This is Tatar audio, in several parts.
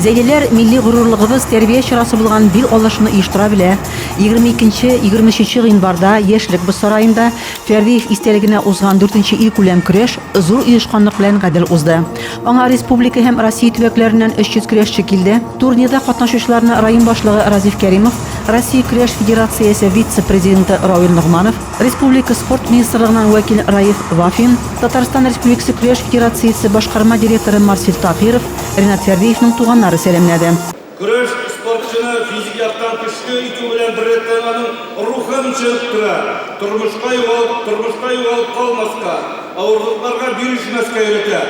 Зәйлеләр милли горурлыгыбыз, тәрбия чарасы булган бил алышны оештыра белә. 22, 23 гыйнварда Яшьлек боз сараенда Фәрдиев истәлегенә узган дүртенче илкүләм көрәш зур оешканлык белән гадел узды. Аңа республика һәм Россия төбәкләреннән 300 көрәшче килде. Турнирда катнашучыларны район башлыгы Разиф Кәримов, Россия көрәш федерациясе вице-президенты Равил Ногманов, республика спорт министрлыгыннан вәкил Раиф Вафин, Татарстан Республикасы көрәш федерациясе башкарма директоры Марсель Таһиров, Ринат Фәрдиевның туганнары сәламләде. Көрәш спортчыны физик яктан көчле итү белән беррәттән аның рухын чыныктыра, тормышка югалып, тормышта югалып калмаска, авырлыкларга бирешмәскә өйрәтә,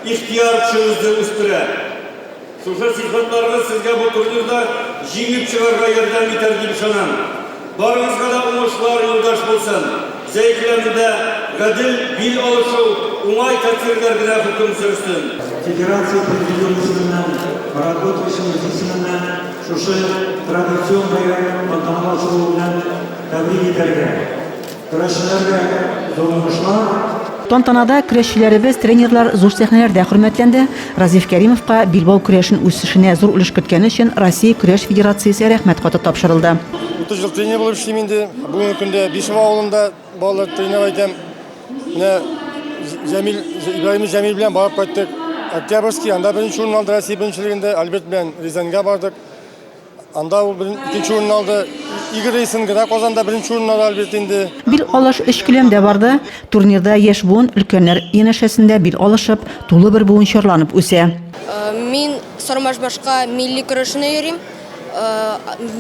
ихтыяр көчегезне үстерә. Шушы сыйфатларыгыз сезгә бу турнирда җиңеп чыгарга ярдәм итәр дип ышанам. Барыгызга да уңышлар юлдаш булсын! Зәй келәмендә гадел бил алышу, уңай тәэсирләр генә хөкем сөрсен! Федерация президиумы исеменнән, Марат Готовичның үзе исеменнән шушы традицион бәйрәмнең тантаналы ачылуы белән тәбрик итәргә. Көрәшчеләргә зур уңышлар! Тантанада көрәшчеләребез, тренерлар зур сәхнәләрдә хөрмәтләнде. Разиф Кәримовка билбау көрәшен үсешенә зур өлеш керткәне өчен Россия көрәш федерациясе Рәхмәт хаты тапшырылды. 30 ел тренер булып эшлим инде. Бүгенге көндә Бишево авылында балалар тренер итәм. Менә Җәмил, Ибраһим Җәмил белән барып кайттык. Октябрьский, анда беренче урын алды Россия беренчелегендә. Альберт белән Рязаньга бардык. Анда ул икенче урын алды. Игорь СНГда Казанда беренче урын алды Альберт инде. Бил алыш өч келәмдә барды. Турнирда яшь буын өлкәннәр янәшәсендә бил алышып, тулы бер буын чарланып үсә. Мин Сормашбашка милли көрәшенә йөрим.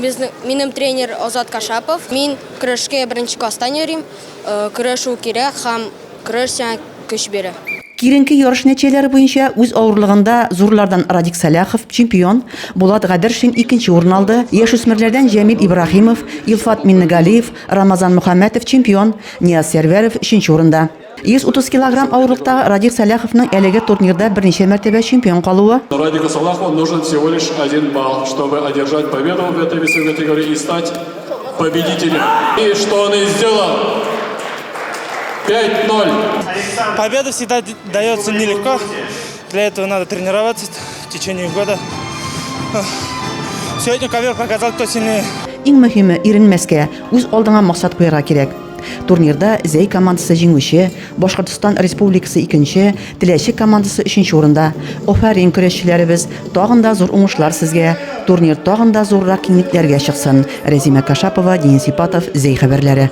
Безнең, минем тренер Азат Кашапов. Мин көрәшкә беренче класстан йөрим. Көрәш ул кирәк һәм Көрәш сиңа көч бирә. Киеренке ярыш нәтиҗәләре буенча үз авырлыгында зурлардан Радик Сәлахов, чемпион, Булат Гадершин икенче урын алды, яшүсмерләрдән Җәмил Ибраһимов, Илфат Миннегалиев, Рамазан Мөхәммәтов, чемпион, Нияз Сәрвәров, өченче урында. 130 килограмм авырлыктагы Радик Сәлаховның әлеге турнирда берничә мәртәбә чемпион калуы, Радику Салахову нужен всего лишь один балл, чтобы одержать победу в этой весовой категории и стать победителем. И что он и сделал. 5-0. Победа всегда дается нелегко. Для этого надо тренироваться в течение года. Сегодня ковер показал, кто сильнее. Иң мөһиме, иренмәскә, үз алдыңа максат куярга кирәк. Турнирда Зәй командасы җиңүче, Башкортостан Республикасы икенче, Теләче командасы өченче урында. Афәрин, көрәшчеләребез, тагын да зур уңышлар сезгә! Турнир тагын да зуррак киңлекләргә чыксын! Рәзимә Кашапова, Денис Ипатов, Зәй хәбәрләре.